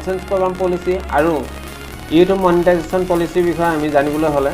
AdSense programme policy আৰু YouTube monetisation পলিচিৰ বিষয়ে আমি জানিবলৈ হ'লে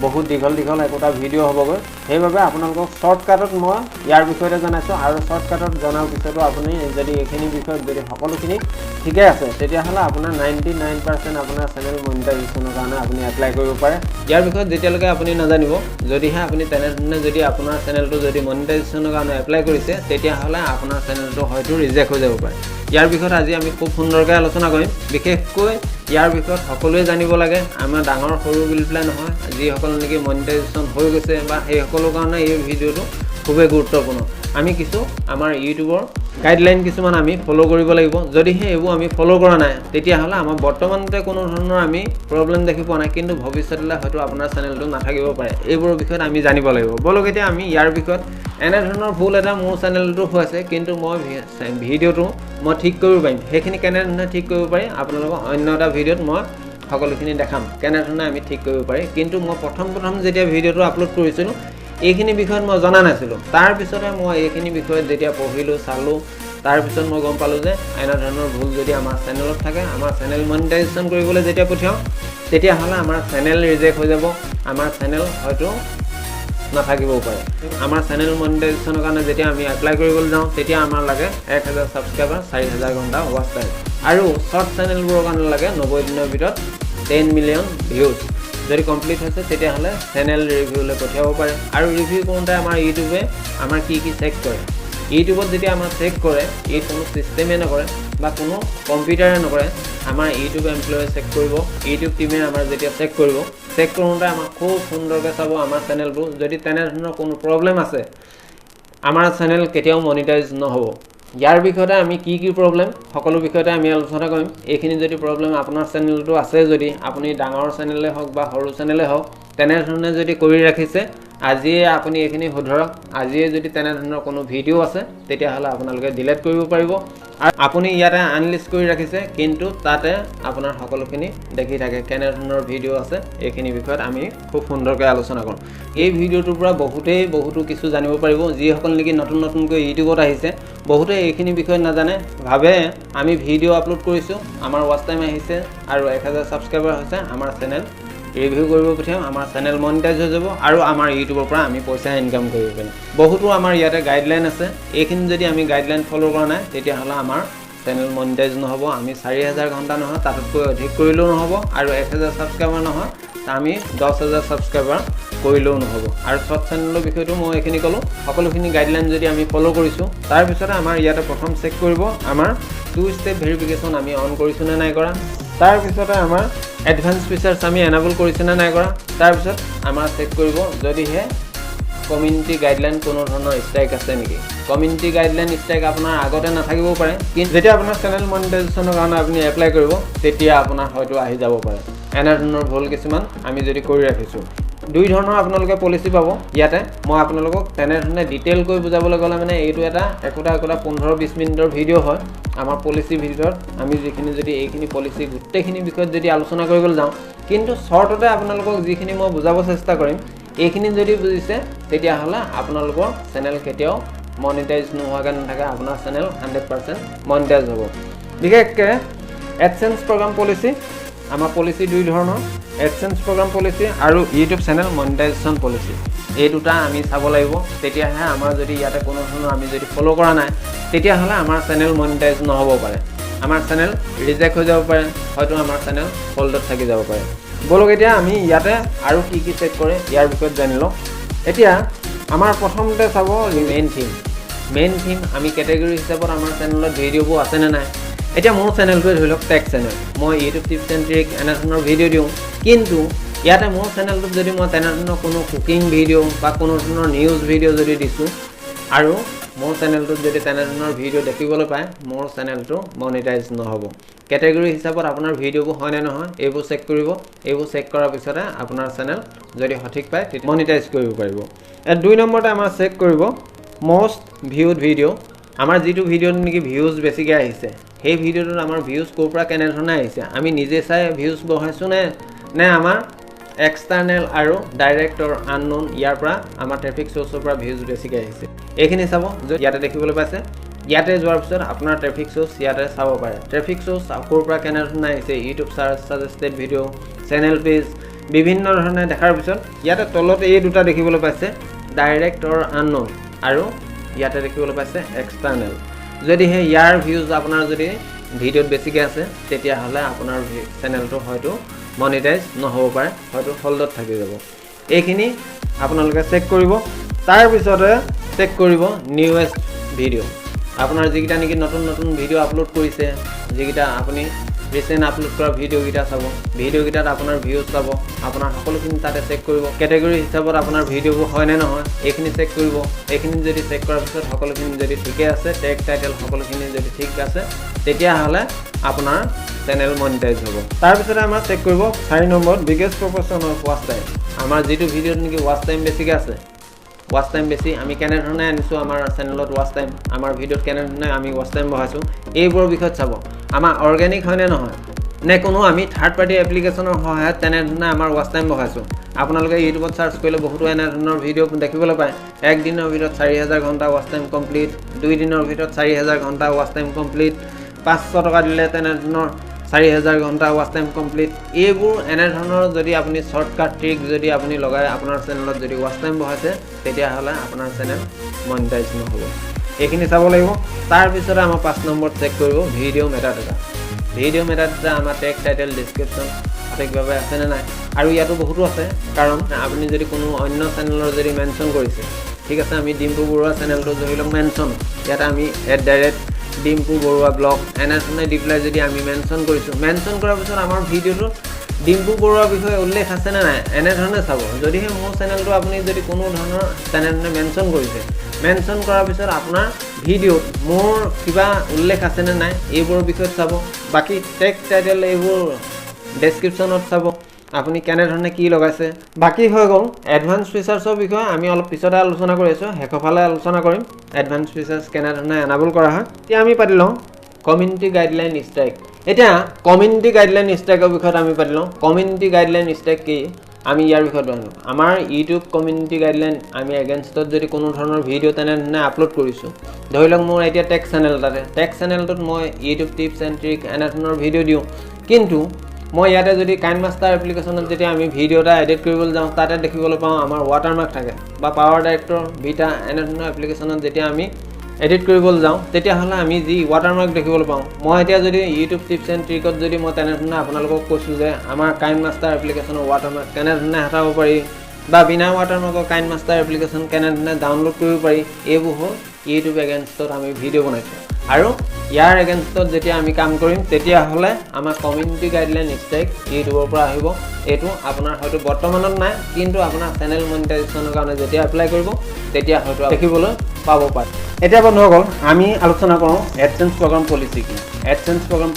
বহুত দীঘল দীঘল একোটা ভিডিঅ' হ'বগৈ। সেইবাবে আপোনালোকক শ্বৰ্টকাটত মই ইয়াৰ বিষয়তে জনাইছোঁ। আৰু শ্বৰ্টকাটত জনাৰ পিছতো আপুনি যদি এইখিনি বিষয়ত যদি সকলোখিনি ঠিকে আছে, তেতিয়াহ'লে আপোনাৰ 99% আপোনাৰ চেনেল মনিটাইজেশ্যনৰ কাৰণে আপুনি এপ্লাই কৰিব পাৰে। ইয়াৰ বিষয়ত যেতিয়ালৈকে আপুনি নাজানিব, যদিহে আপুনি তেনেধৰণে যদি আপোনাৰ চেনেলটো যদি মনিটাইজেশ্যনৰ কাৰণে এপ্লাই কৰিছে, তেতিয়াহ'লে আপোনাৰ চেনেলটো হয়তো ৰিজেক্ট হৈ যাব পাৰে। ইয়াৰ বিষয়ত আজি আমি খুব সুন্দৰকৈ আলোচনা কৰিম। বিশেষকৈ ইয়াৰ বিষয়ত সকলোৱে জানিব লাগে, আমাৰ ডাঙৰ সৰু বুলি পেলাই নহয়। যিসকল নেকি মনিটাইজেশ্যন হৈ গৈছে বা সেইসকলৰ কাৰণে এই ভিডিঅ'টো খুবেই গুৰুত্বপূৰ্ণ। আমি কিছু আমাৰ ইউটিউবৰ গাইডলাইন কিছুমান আমি ফ'ল' কৰিব লাগিব। যদিহে এইবোৰ আমি ফ'ল' কৰা নাই, তেতিয়াহ'লে আমাৰ বৰ্তমানতে কোনো ধৰণৰ আমি প্ৰব্লেম দেখি পোৱা নাই, কিন্তু ভৱিষ্যতলৈ হয়তো আপোনাৰ চেনেলটো নাথাকিব পাৰে। এইবোৰৰ বিষয়ত আমি জানিব লাগিব। ব'লক, এতিয়া আমি ইয়াৰ বিষয়ত এনেধৰণৰ ভুল এটা মোৰ চেনেলটো হৈছে, কিন্তু মই ভিডিঅ'টো মই ঠিক কৰিব পাৰিম। সেইখিনি কেনেধৰণে ঠিক কৰিব পাৰি, আপোনালোকক অন্য এটা ভিডিঅ'ত মই সকলোখিনি দেখাম কেনেধৰণে আমি ঠিক কৰিব পাৰি। কিন্তু মই প্ৰথম প্ৰথম যেতিয়া ভিডিঅ'টো আপলোড কৰিছিলোঁ, এইখিনি বিষয়ত মই জনা নাছিলোঁ। তাৰপিছতে মই এইখিনি বিষয়ত যেতিয়া পঢ়িলোঁ, চালোঁ, তাৰপিছত মই গম পালোঁ যে এনেধৰণৰ ভুল যদি আমাৰ চেনেলত থাকে, আমাৰ চেনেল মনিটাইজেশ্যন কৰিবলৈ যেতিয়া পঠিয়াওঁ, তেতিয়াহ'লে আমাৰ চেনেল ৰিজেক্ট হৈ যাব, আমাৰ চেনেল হয়তো নাথাকিবও পাৰে। আমাৰ চেনেল মনিটাইজেশ্যনৰ কাৰণে যেতিয়া আমি এপ্লাই কৰিবলৈ যাওঁ, তেতিয়া আমাৰ লাগে 1000 ছাবস্ক্ৰাইবাৰ, 4000 ঘণ্টা ৱাচ টাইম আৰু শ্বৰ্ট চেনেলবোৰৰ কাৰণে লাগে 90 দিনৰ ভিতৰত 10 মিলিয়ন ভিউজ। যদি কমপ্লিট হৈছে, তেতিয়াহ'লে চেনেল ৰিভিউলৈ পঠিয়াব পাৰে। আৰু ৰিভিউ কৰোঁতে আমাৰ ইউটিউবে আমাৰ কি কি চেক কৰে? ইউটিউবত যেতিয়া আমাৰ চেক কৰে, এই কোনো ছিষ্টেমে নকৰে বা কোনো কম্পিউটাৰে নকৰে, আমাৰ ইউটিউব এমপ্লয়ে চেক কৰিব। ইউটিউব টিমে আমাৰ যেতিয়া চেক কৰিব, চেক কৰোঁতে আমাক খুব সুন্দৰকৈ চাব আমাৰ চেনেলবোৰ। যদি তেনেধৰণৰ কোনো প্ৰব্লেম আছে, আমাৰ চেনেল কেতিয়াও মনিটাইজ নহ'ব। ইয়াৰ বিষয়তে আমি কি কি প্ৰব্লেম, সকলো বিষয়তে আমি আলোচনা কৰিম। এইখিনি যদি প্ৰব্লেম আপোনাৰ চেনেলটো আছে, যদি আপুনি ডাঙৰ চেনেলেই হওক বা সৰু চেনেলেই হওক, তেনেধৰণে যদি কৰি ৰাখিছে, আজিয়ে আপুনি এইখিনি শুধৰক। আজিয়ে যদি তেনেধৰণৰ কোনো ভিডিঅ' আছে, তেতিয়াহ'লে আপোনালোকে ডিলিট কৰিব পাৰিব। আৰু আপুনি ইয়াতে আনলিষ্ট কৰি ৰাখিছে, কিন্তু তাতে আপোনাৰ সকলোখিনি দেখি থাকে কেনেধৰণৰ ভিডিঅ' আছে। এইখিনি বিষয়ত আমি খুব সুন্দৰকৈ আলোচনা কৰোঁ। এই ভিডিঅ'টোৰ পৰা বহুতেই বহুতো কিছু জানিব পাৰিব। যিসকল নেকি নতুন নতুনকৈ ইউটিউবত আহিছে, বহুতে এইখিনি বিষয়ত নাজানে। ভাবে আমি ভিডিঅ' আপলোড কৰিছোঁ, আমাৰ ৱাচ টাইম আহিছে আৰু 1000 ছাবস্ক্ৰাইবাৰ হৈছে, আমাৰ চেনেল ৰিভিউ কৰিব পঠিয়াম, আমাৰ চেনেল মনিটাইজ হৈ যাব আৰু আমাৰ ইউটিউবৰ পৰা আমি পইচা ইনকাম কৰিব পাৰিম। বহুতো আমাৰ ইয়াতে গাইডলাইন আছে। এইখিনি যদি আমি গাইডলাইন ফ'ল' কৰা নাই, তেতিয়াহ'লে আমাৰ চেনেল মনিটাইজ নহ'ব। আমি 4000 ঘণ্টা নহয়, তাতোতকৈ অধিক কৰিলেও নহ'ব আৰু 1000 ছাবস্ক্ৰাইবাৰ নহয়, আমি 10,000 ছাবস্ক্ৰাইবাৰ কৰিলেও নহ'ব। আৰু শ্বৰ্ট চেনেলৰ বিষয়টো মই এইখিনি ক'লোঁ। সকলোখিনি গাইডলাইন যদি আমি ফ'ল' কৰিছোঁ, তাৰপিছতে আমাৰ ইয়াতে প্ৰথম চেক কৰিব আমাৰ টু ষ্টেপ ভেৰিফিকেশ্যন আমি অন কৰিছোঁ নে নাই কৰা। তাৰপিছতে আমাৰ এডভান্স ফিচাৰ্ছ আমি এনাবল কৰিছোঁ নে নাই কৰা। তাৰপিছত আমাৰ চেক কৰিব যদিহে কমিউনিটি গাইডলাইন কোনো ধৰণৰ ষ্ট্ৰাইক আছে নেকি। কমিউনিটি গাইডলাইন ষ্ট্ৰাইক আপোনাৰ আগতে নাথাকিবও পাৰে, কিন্তু যেতিয়া আপোনাৰ চেনেল মনিটাইজেশ্যনৰ কাৰণে আপুনি এপ্লাই কৰিব, তেতিয়া আপোনাৰ হয়তো আহি যাব পাৰে। এনেধৰণৰ ভুল কিছুমান আমি যদি কৰি ৰাখিছোঁ, দুই ধৰণৰ আপোনালোকে পলিচি পাব। ইয়াতে মই আপোনালোকক তেনেধৰণে ডিটেইলকৈ বুজাবলৈ গ'লে মানে এইটো এটা একোটা একোটা 15-20 মিনিটৰ ভিডিঅ' হয়। আমাৰ পলিচিৰ ভিতৰত আমি যিখিনি যদি এইখিনি পলিচি গোটেইখিনি বিষয়ত যদি আলোচনা কৰিবলৈ যাওঁ, কিন্তু শ্বৰ্টতে আপোনালোকক যিখিনি মই বুজাব চেষ্টা কৰিম, এইখিনি যদি বুজিছে, তেতিয়াহ'লে আপোনালোকৰ চেনেল কেতিয়াও মনিটাইজ নোহোৱাকৈ নাথাকে। আপোনাৰ চেনেল 100% মনিটাইজ হ'ব। বিশেষকৈ এডচেন্স প্ৰগ্ৰাম পলিচি, আমাৰ পলিচি দুই ধৰণৰ, এডচেন্স প্ৰগ্ৰাম পলিচি আৰু ইউটিউব চেনেল মনিটাইজেশ্যন পলিচি, এই দুটা আমি চাব লাগিব। তেতিয়াহে আমাৰ যদি ইয়াতে কোনো ধৰণৰ আমি যদি ফ'ল' কৰা নাই, তেতিয়াহ'লে আমাৰ চেনেল মনিটাইজ নহ'ব পাৰে, আমাৰ চেনেল ৰিজেক্ট হৈ যাব পাৰে, হয়তো আমাৰ চেনেল হোল্ডত থাকি যাব পাৰে। ব'লক, এতিয়া আমি ইয়াতে আৰু কি কি চেক কৰে, ইয়াৰ বিষয়ত জানি লওঁ। এতিয়া আমাৰ প্ৰথমতে চাব মেইন থিম। মেইন থিম আমি কেটেগৰী হিচাপত আমাৰ চেনেলত ভিডিঅ'বোৰ আছেনে নাই। এতিয়া মোৰ চেনেলটোৱে ধৰি লওক টেক চেনেল, মই ইউটিউব টিপছ এণ্ড ট্ৰিক এনেধৰণৰ ভিডিঅ' দিওঁ। কিন্তু ইয়াতে মোৰ চেনেলটোত যদি মই তেনেধৰণৰ কোনো কুকিং ভিডিঅ' বা কোনো ধৰণৰ নিউজ ভিডিঅ' যদি দিছোঁ আৰু মোৰ চেনেলটোত যদি তেনেধৰণৰ ভিডিঅ' দেখিবলৈ পায়, মোৰ চেনেলটো মনিটাইজ নহ'ব। কেটেগৰী হিচাপত আপোনাৰ ভিডিঅ'বোৰ হয়নে নহয়, এইবোৰ চেক কৰিব। এইবোৰ চেক কৰাৰ পিছতে আপোনাৰ চেনেল যদি সঠিক পায়, তেতিয়া মনিটাইজ কৰিব পাৰিব। দুই নম্বৰতে আমাৰ চেক কৰিব মষ্ট ভিউড ভিডিঅ'। আমাৰ যিটো ভিডিঅ'ত নেকি ভিউজ বেছিকৈ আহিছে, সেই ভিডিঅ'টোত আমাৰ ভিউজ ক'ৰ পৰা কেনেধৰণে আহিছে, আমি নিজে চাই ভিউজ বঢ়াইছোঁ নে নে আমাৰ এক্সটাৰ্নেল আৰু ডাইৰেক্ট অৰ আননোন ইয়াৰ পৰা আমাৰ ট্ৰেফিক চ'ৰ্চৰ পৰা ভিউজ বেছিকৈ আহিছে, এইখিনি চাব। য'ত ইয়াতে দেখিবলৈ পাইছে ইয়াতে যোৱাৰ পিছত আপোনাৰ ট্ৰেফিক চ'ৰ্চ ইয়াতে চাব পাৰে। ট্ৰেফিক চ'ৰ্চ ক'ৰ পৰা কেনেধৰণে আহিছে, YouTube search, suggested video, channel page, বিভিন্ন ধৰণে দেখাৰ পিছত ইয়াতে তলত এই দুটা দেখিবলৈ পাইছে, ডাইৰেক্ট অৰ আননোন, আৰু ইয়াতে দেখিবলৈ পাইছে এক্সটাৰ্নেল। যদিহে ইয়াৰ ভিউজ আপোনাৰ যদি ভিডিঅ'ত বেছিকৈ আছে, তেতিয়াহ'লে আপোনাৰ চেনেলটো হয়তো মনিটাইজ নহ'ব পাৰে, হয়তো হোল্ডত থাকি যাব। এইখিনি আপোনালোকে চেক কৰিব। তাৰপিছতে চেক কৰিব নিউৱেষ্ট ভিডিঅ', আপোনাৰ যিকেইটা নেকি নতুন নতুন ভিডিঅ' আপলোড কৰিছে, যিকেইটা আপুনি ৰিচেণ্ট আপলোড কৰা ভিডিঅ'কেইটা চাব, ভিডিঅ'কেইটাত আপোনাৰ ভিউজ চাব, আপোনাৰ সকলোখিনি তাতে চেক কৰিব। কেটেগৰী হিচাপত আপোনাৰ ভিডিঅ'বোৰ হয়নে নহয় এইখিনি চেক কৰিব। এইখিনি যদি চেক কৰাৰ পিছত সকলোখিনি যদি ঠিকে আছে, টেগ, টাইটেল সকলোখিনি যদি ঠিক আছে, তেতিয়াহ'লে আপোনাৰ চেনেল মনিটাইজ হ'ব। তাৰপিছতে আমাৰ চেক কৰিব 4 নম্বৰত biggest proportion of watch time। আমাৰ যিটো ভিডিঅ'ত নেকি ৱাচ টাইম বেছিকৈ আছে, ৱাচ টাইম বেছি আমি কেনেধৰণে আনিছোঁ আমাৰ চেনেলত, ৱাচ টাইম আমাৰ ভিডিঅ'ত কেনেধৰণে আমি ৱাচ টাইম বঢ়াইছোঁ, এইবোৰৰ বিষয়ত চাব। আমাৰ অৰ্গেনিক হয়নে নহয়, নে কোনো আমি থাৰ্ড পাৰ্টি এপ্লিকেশ্যনৰ সহায়ত তেনেধৰণে আমাৰ ৱাচ টাইম বঢ়াইছোঁ। আপোনালোকে ইউটিউবত চাৰ্চ কৰিলে বহুতো এনেধৰণৰ ভিডিঅ' দেখিবলৈ পায়। একদিনৰ ভিতৰত 4000 ঘণ্টা ৱাচ টাইম কমপ্লিট, 2 দিনৰ ভিতৰত 4000 ঘণ্টা ৱাচ টাইম কমপ্লিট, 500 টকা দিলে তেনেধৰণৰ 4000 ঘণ্টা ৱাচ টাইম কমপ্লিট। এইবোৰ এনেধৰণৰ যদি আপুনি শ্বৰ্টকাট ট্ৰিক যদি আপুনি লগাই আপোনাৰ চেনেলত যদি ৱাচ টাইম বঢ়াইছে, তেতিয়াহ'লে আপোনাৰ চেনেল মনিটাইজ নহ'ব। এইখিনি চাব লাগিব। তাৰপিছতে আমাৰ 5 নম্বৰত চেক কৰিব ভিডিঅ' মেটাডাটা। ভিডিঅ' মেটাডাটা আমাৰ টেগ, টাইটেল, ডিছক্ৰিপশ্যন সঠিকভাৱে আছেনে নাই। আৰু ইয়াতো বহুতো আছে, কাৰণ আপুনি যদি কোনো অন্য চেনেলৰ যদি মেনশ্যন কৰিছে, ঠিক আছে, আমি ডিম্পু বৰুৱা চেনেলটো ধৰি লওক মেনশ্যন, ইয়াতে আমি @ডিম্পু বৰুৱা ব্লগ এনেধৰণে দি পেলাই যদি আমি মেনশ্যন কৰিছোঁ, মেনশ্যন কৰাৰ পিছত আমাৰ ভিডিঅ'টো ডিম্পু বৰুৱাৰ বিষয়ে উল্লেখ আছেনে নাই এনেধৰণে চাব। যদিহে মোৰ চেনেলটো আপুনি যদি কোনো ধৰণৰ তেনেধৰণে মেনশ্যন কৰিছে, মেনশ্যন কৰাৰ পিছত আপোনাৰ ভিডিঅ'ত মোৰ কিবা উল্লেখ আছেনে নাই এইবোৰৰ বিষয়ত চাব। বাকী টেগ, টাইটেল এইবোৰ ডেছক্ৰিপশ্যনত চাব আপুনি কেনেধৰণে কি লগাইছে। বাকী হৈ গ'ল এডভান্স ফিচাৰ্ছৰ বিষয়ে আমি অলপ পিছতে আলোচনা কৰি আছোঁ, শেষৰ ফালে আলোচনা কৰিম এডভান্স ফিচাৰ্ছ কেনেধৰণে এনাবল কৰা হয়। এতিয়া আমি পাতি লওঁ কমিউনিটি গাইডলাইন ষ্ট্ৰাইক। এতিয়া কমিউনিটি গাইডলাইন ষ্ট্ৰাইকৰ বিষয়ত আমি পাতি লওঁ। কমিউনিটি গাইডলাইন ষ্ট্ৰাইক কি, আমি ইয়াৰ বিষয়ত জানো। আমাৰ ইউটিউব কমিউনিটি গাইডলাইন আমি এগেইনষ্টত যদি কোনো ধৰণৰ ভিডিঅ' তেনেধৰণে আপলোড কৰিছোঁ, ধৰি লওক মোৰ এতিয়া টেক চেনেল, তাতে টেক চেনেলটোত মই ইউটিউব টিপছ এণ্ড ট্ৰিক এনেধৰণৰ ভিডিঅ' দিওঁ, কিন্তু মই ইয়াতে যদি কাইন মাষ্টাৰ এপ্লিকেশ্যনত যেতিয়া আমি ভিডিঅ' এটা এডিট কৰিবলৈ যাওঁ, তাতে দেখিবলৈ পাওঁ আমাৰ ৱাটাৰমাৰ্ক থাকে, বা পাৱাৰ ডাইৰেক্টৰ বিটা এনেধৰণৰ এপ্লিকেশ্যনত যেতিয়া আমি এডিট কৰিবলৈ যাওঁ, তেতিয়াহ'লে আমি যি ৱাটাৰমাৰ্ক দেখিবলৈ পাওঁ। মই এতিয়া যদি ইউটিউব টিপছ এণ্ড ট্ৰিকত যদি মই তেনেধৰণে আপোনালোকক কৈছোঁ যে আমাৰ কাইন মাষ্টাৰ এপ্লিকেশ্যনৰ ৱাটাৰমাৰ্ক কেনেধৰণে হটাব পাৰি বা বিনা ৱাটাৰমাৰ্কৰ কাইন মাষ্টাৰ এপ্লিকেশ্যন কেনেধৰণে ডাউনলোড কৰিব পাৰি, এইবোৰ হ'ল ইউটিউব এগেইনষ্টত আমি ভিডিঅ' বনাইছোঁ। আৰু ইয়াৰ এগেইনষ্টত যেতিয়া আমি কাম কৰিম, তেতিয়াহ'লে আমাৰ কমিউনিটি গাইডলাইন ষ্ট্ৰাইক ইউটিউবৰ পৰা আহিব। এইটো আপোনাৰ হয়তো বৰ্তমানত নাই, কিন্তু আপোনাৰ চেনেল মনিটাইজেশ্যনৰ কাৰণে যেতিয়া এপ্লাই কৰিব, তেতিয়া হয়তো দেখিবলৈ পাব পাৰে। এতিয়া বন্ধুসকল, আমি আলোচনা কৰোঁ এডচেন্স প্ৰগ্ৰাম পলিচি কি। এডচেন্স প্ৰগ্ৰাম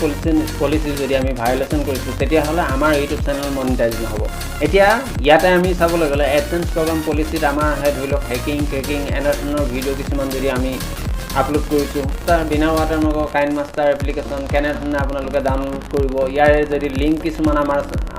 পলিচি যদি আমি ভায়লেশ্যন কৰিছোঁ, তেতিয়াহ'লে আমাৰ ইউটিউব চেনেল মনিটাইজ নহ'ব। এতিয়া ইয়াতে আমি চাবলৈ গ'লে এডচেন্স প্ৰগ্ৰাম পলিচিত আমাৰ আহে ধৰি লওক হেকিং, ক্ৰেকিং এনেধৰণৰ ভিডিঅ' কিছুমান যদি আমি আপলোড কৰিছোঁ, তাৰ বিনা ৱাটাৰমাৰ্কৰ কাইন মাষ্টাৰ এপ্লিকেশ্যন কেনেধৰণে আপোনালোকে ডাউনলোড কৰিব, ইয়াৰে যদি লিংক কিছুমান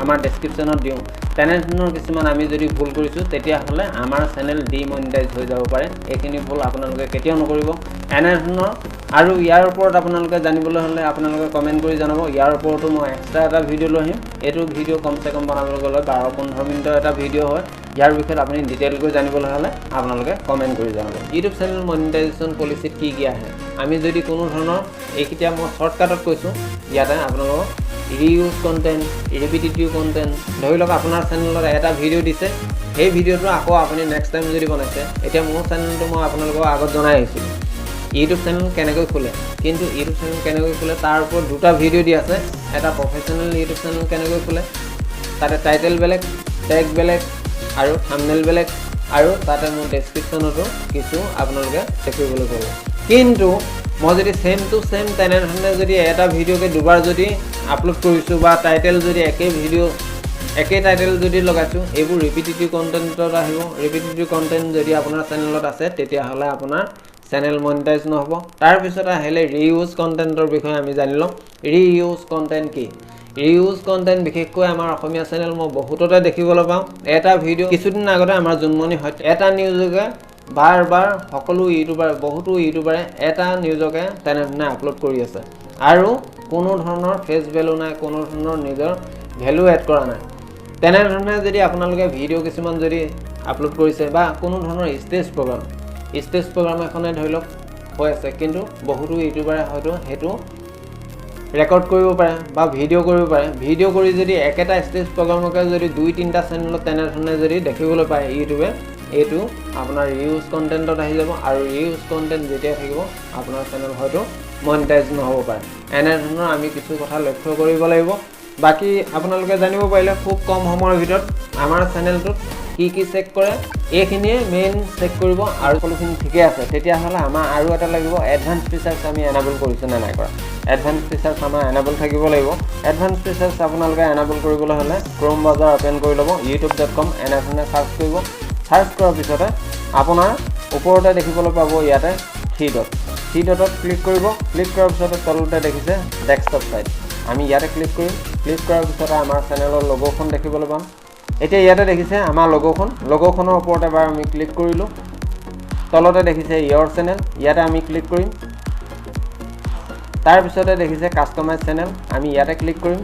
আমাৰ ডেছক্ৰিপশ্যনত দিওঁ, তেনেধৰণৰ কিছুমান আমি যদি ভুল কৰিছোঁ, তেতিয়াহ'লে আমাৰ চেনেল ডিমনিটাইজ হৈ যাব পাৰে। এইখিনি ভুল আপোনালোকে কেতিয়াও নকৰিব এনেধৰণৰ। আৰু ইয়াৰ ওপৰত আপোনালোকে জানিবলৈ হ'লে আপোনালোকে কমেণ্ট কৰি জনাব। ইয়াৰ ওপৰতো মই এক্সট্ৰা এটা ভিডিঅ' লৈ আহিম। এইটো ভিডিঅ' কমচে কম বনাবলৈ গ'লে 12-15 মিনিটৰ এটা ভিডিঅ' হয়। ইয়াৰ বিষয়ত আপুনি ডিটেইলকৈ জানিবলৈ হ'লে আপোনালোকে কমেণ্ট কৰি জনাব। ইউটিউব চেনেল মনিটাইজেশ্যন পলিচিত কি কি আহে, আমি যদি কোনো ধৰণৰ এইকেইটা মই শ্বৰ্টকাটত কৈছোঁ ইয়াতে আপোনালোকক। ৰিইউজ কণ্টেণ্ট, ৰিপিটিটিভ কণ্টেণ্ট, ধৰি লওক আপোনাৰ চেনেলত এটা ভিডিঅ' দিছে, সেই ভিডিঅ'টো আকৌ আপুনি নেক্সট টাইম যদি বনাইছে। এতিয়া মোৰ চেনেলটো মই আপোনালোকক আগত জনাই আহিছিলোঁ ইউটিউব চেনেল কেনেকৈ খোলে, কিন্তু ইউটিউব চেনেল কেনেকৈ খোলে তাৰ ওপৰত দুটা ভিডিঅ' দি আছে। এটা প্ৰফেচনেল ইউটিউব চেনেল কেনেকৈ খোলে, তাতে টাইটেল বেলেগ, টেগ বেলেগ আৰু থামনেল বেলেগ, আৰু তাতে মোৰ ডেছক্ৰিপশ্যনতো কিছু আপোনালোকে দেখিবলৈ পাব। কিন্তু মই যদি ছেম টু ছেম তেনেধৰণে যদি এটা ভিডিঅ'কে দুবাৰ যদি আপলোড কৰিছোঁ বা টাইটেল যদি একে ভিডিঅ' একে টাইটেল যদি লগাইছোঁ, এইবোৰ ৰিপিটিটিভ কণ্টেণ্টত আহিব। ৰিপিটিটিভ কণ্টেণ্ট যদি আপোনাৰ চেনেলত আছে, তেতিয়াহ'লে আপোনাৰ চেনেল মনিটাইজ নহ'ব। তাৰপিছত আহিলে ৰিইউজ কণ্টেণ্টৰ বিষয়ে আমি জানি লওঁ। ৰিইউজ কণ্টেণ্ট কি? ৰিইউজ কণ্টেণ্ট বিশেষকৈ আমাৰ অসমীয়া চেনেল মই বহুততে দেখিবলৈ পাওঁ। এটা ভিডিঅ' কিছুদিন আগতে আমাৰ জোনমণি হত্যা এটা নিউজকে বাৰ বাৰ সকলো ইউটিউবাৰ, বহুতো ইউটিউবাৰে এটা নিউজকে তেনেধৰণে আপলোড কৰি আছে আৰু কোনো ধৰণৰ ফেচ ভেলু নাই, কোনো ধৰণৰ নিজৰ ভেলু এড কৰা নাই। তেনেধৰণে যদি আপোনালোকে ভিডিঅ' কিছুমান যদি আপলোড কৰিছে বা কোনো ধৰণৰ ষ্টেজ প্ৰগ্ৰাম এখনে ধৰি লওক হৈ আছে, কিন্তু বহুতো ইউটিউবাৰে হয়তো সেইটো ৰেকৰ্ড কৰিব পাৰে বা ভিডিঅ' কৰিব পাৰে। ভিডিঅ' কৰি যদি একেটা ষ্টেজ প্ৰগ্ৰামকে যদি 2-3টা চেনেলত তেনেধৰণে যদি দেখিবলৈ পায় ইউটিউবে, এইটো আপোনাৰ ৰিউজ কণ্টেণ্টত আহি যাব আৰু ৰিউজ কণ্টেণ্ট যেতিয়া থাকিব আপোনাৰ চেনেল হয়তো মনিটাইজ নহ'ব পাৰে। এনেধৰণৰ আমি কিছু কথা লক্ষ্য কৰিব লাগিব। বাকী আপোনালোকে জানিব পাৰিলে খুব কম সময়ৰ ভিতৰত আমাৰ চেনেলটোত কি কি চেক কৰে, এইখিনিয়ে মেইন চেক কৰিব আৰু সকলোখিনি ঠিকে আছে তেতিয়াহ'লে আমাৰ আৰু এটা লাগিব এডভান্স ফিচাৰ্ছ আমি এনাবল কৰিছোঁ নে নাই কৰা। এডভান্স ফিচাৰ্ছ আমাৰ এনাবল থাকিব লাগিব। এডভান্স ফিচাৰ্ছ আপোনালোকে এনাবল কৰিবলৈ হ'লে ক্ৰ'ম ব্ৰাউজাৰ অ'পেন কৰি ল'ব, youtube.com এনেধৰণে চাৰ্চ কৰিব। চাৰ্চ কৰাৰ পিছতে আপোনাৰ ওপৰতে দেখিবলৈ পাব ইয়াতে থ্ৰী ডটত ক্লিক কৰিব। ক্লিক কৰাৰ পিছতে তলতে দেখিছে ডেস্কটপ ছাইট, আমি ইয়াতে ক্লিক কৰিম। ক্লিক কৰাৰ পিছতে আমাৰ চেনেলৰ লগ'খন দেখিবলৈ পাম। এতিয়া ইয়াতে দেখিছে আমাৰ লগ'খনৰ ওপৰত এবাৰ আমি ক্লিক কৰিলোঁ। তলতে দেখিছে ইয়ৰ চেনেল, ইয়াতে আমি ক্লিক কৰিম। তাৰপিছতে দেখিছে কাষ্টমাইজ চেনেল, আমি ইয়াতে ক্লিক কৰিম।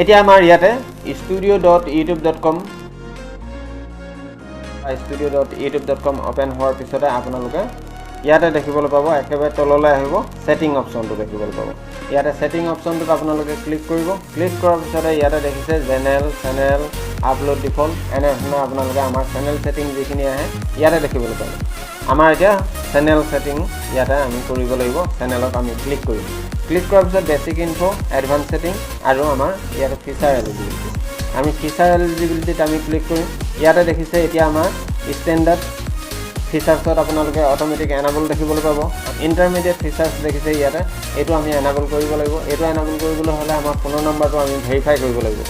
এতিয়া আমাৰ ইয়াতে studio.youtube.com studio.youtube.com open হোৱাৰ পিছতে আপোনালোকে ইয়াতে দেখিবলৈ পাব, একেবাৰে তললৈ আহিব ছেটিং অপশ্যনটো দেখিবলৈ পাব। ইয়াতে ছেটিং অপশ্যনটোত আপোনালোকে ক্লিক কৰিব। ক্লিক কৰাৰ পিছতে ইয়াতে দেখিছে জেনেৰেল, চেনেল, আপলোড ডিফল্ট, এনেধৰণে আপোনালোকে আমাৰ চেনেল ছেটিং যিখিনি আহে ইয়াতে দেখিবলৈ পাব। আমাৰ এতিয়া চেনেল ছেটিং ইয়াতে আমি কৰিব লাগিব। চেনেলত আমি ক্লিক কৰিম। ক্লিক কৰাৰ পিছত বেচিক ইনফ', এডভান্স ছেটিং আৰু আমাৰ ইয়াতে ফিচাৰ এলিজিবিলিটি, আমি ফিচাৰ এলিজিবিলিটিত আমি ক্লিক কৰিম। ইয়াতে দেখিছে এতিয়া আমাৰ ষ্টেণ্ডাৰ্ড ফিচাৰ্ছত আপোনালোকে অট'মেটিক এনাবল দেখিবলৈ পাব। ইণ্টাৰমিডিয়েট ফিচাৰ্ছ দেখিছে ইয়াতে, এইটো আমি এনাবল কৰিব লাগিব। এইটো এনাবল কৰিবলৈ হ'লে আমাৰ ফোনৰ নাম্বাৰটো আমি ভেৰিফাই কৰিব লাগিব।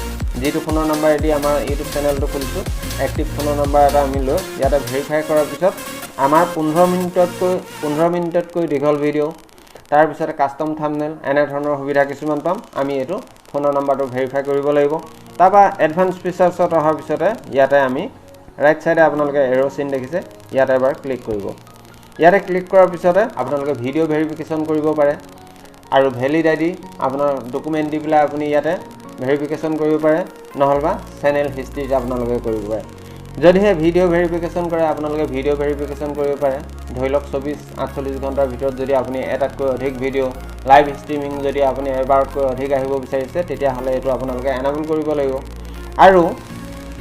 যিটো ফোনৰ নাম্বাৰেদি আমাৰ ইউটিউব চেনেলটো খুলিছোঁ, এক্টিভ ফোনৰ নাম্বাৰ এটা আমি লৈ ইয়াতে ভেৰিফাই কৰাৰ পিছত আমাৰ 15 মিনিটতকৈ দীঘল ভিডিঅ', তাৰপিছতে কাষ্টম থাম্বনেইল, এনেধৰণৰ সুবিধা কিছুমান পাম। আমি এইটো ফোনৰ নাম্বাৰটো ভেৰিফাই কৰিব লাগিব। তাৰপৰা এডভান্স ফিচাৰ্ছত অহাৰ পিছতে ইয়াতে আমি ৰাইট ছাইডে আপোনালোকে এৰ' চিন দেখিছে, ইয়াতে এবাৰ ক্লিক কৰিব। ইয়াতে ক্লিক কৰাৰ পিছতে আপোনালোকে ভিডিঅ' ভেৰিফিকেশ্যন কৰিব পাৰে আৰু ভেলিড আই ডি আপোনাৰ ডকুমেণ্ট দি পেলাই আপুনি ইয়াতে ভেৰিফিকেশ্যন কৰিব পাৰে, নহ'লেবা চেনেল হিষ্ট্ৰীত আপোনালোকে কৰিব পাৰে। যদিহে ভিডিঅ' ভেৰিফিকেশ্যন কৰে আপোনালোকে ভিডিঅ' ভেৰিফিকেশ্যন কৰিব পাৰে। ধৰি লওক 24-48 ঘণ্টাৰ ভিতৰত যদি আপুনি এটাতকৈ অধিক ভিডিঅ' লাইভ ষ্ট্ৰিমিং যদি আপুনি এবাৰতকৈ অধিক আহিব বিচাৰিছে, তেতিয়াহ'লে এইটো আপোনালোকে এনাবল কৰিব লাগিব। আৰু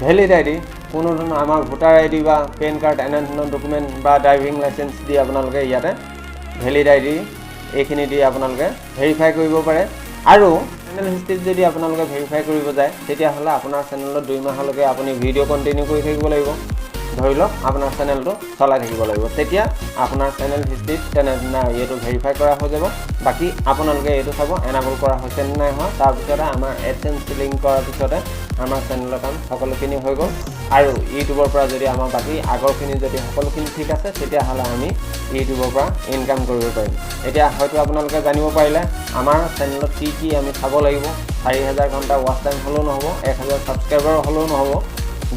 ভেলিড আই ডি, কোনো ধৰণৰ আমাৰ ভোটাৰ আই ডি বা পেন কাৰ্ড এনেধৰণৰ ডকুমেণ্ট বা ড্ৰাইভিং লাইচেঞ্চ দি আপোনালোকে ইয়াতে ভেলিড আই ডি এইখিনি দি আপোনালোকে ভেৰিফাই কৰিব পাৰে। আৰু চেনেল হিষ্ট্ৰীত যদি আপোনালোকে ভেৰিফাই কৰিব যায়, তেতিয়াহ'লে আপোনাৰ চেনেলত 2 মাহলৈকে আপুনি ভিডিঅ' কণ্টিনিউ কৰি থাকিব লাগিব। ধৰি লওক আপোনাৰ চেনেলটো চলাই থাকিব লাগিব, তেতিয়া আপোনাৰ চেনেল হিষ্ট্ৰীত তেনেধৰণে এইটো ভেৰিফাই কৰা হৈ যাব। বাকী আপোনালোকে এইটো চাব এনাবল কৰা হৈছে নে নাই হোৱা। তাৰপিছতে আমাৰ এডচেঞ্চ লিংক কৰাৰ পিছতে আমাৰ চেনেলৰ কাম সকলোখিনি হৈ গ'ল। আৰু ইউটিউবৰ পৰা যদি আমাৰ বাকী আগৰখিনি যদি সকলোখিনি ঠিক আছে, তেতিয়াহ'লে আমি ইউটিউবৰ পৰা ইনকাম কৰিব পাৰিম। এতিয়া হয়তো আপোনালোকে জানিব পাৰিলে আমাৰ চেনেলত কি কি আমি চাব লাগিব। 4000 ঘণ্টা ৱাচ টাইম হ'লেও নহ'ব, 1000 ছাবস্ক্ৰাইবাৰ হ'লেও নহ'ব,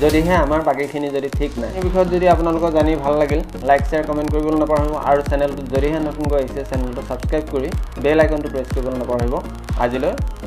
যদিহে আমাৰ বাকীখিনি যদি ঠিক নাই। এই বিষয়ত যদি আপোনালোকৰ জানি ভাল লাগিল, লাইক, শ্বেয়াৰ, কমেণ্ট কৰিবলৈ নাপাহৰিব। আৰু চেনেলটোত যদিহে নতুনকৈ আহিছে, চেনেলটো ছাবস্ক্ৰাইব কৰি বেল আইকনটো প্ৰেছ কৰিবলৈ নাপাহৰিব। আজিলৈ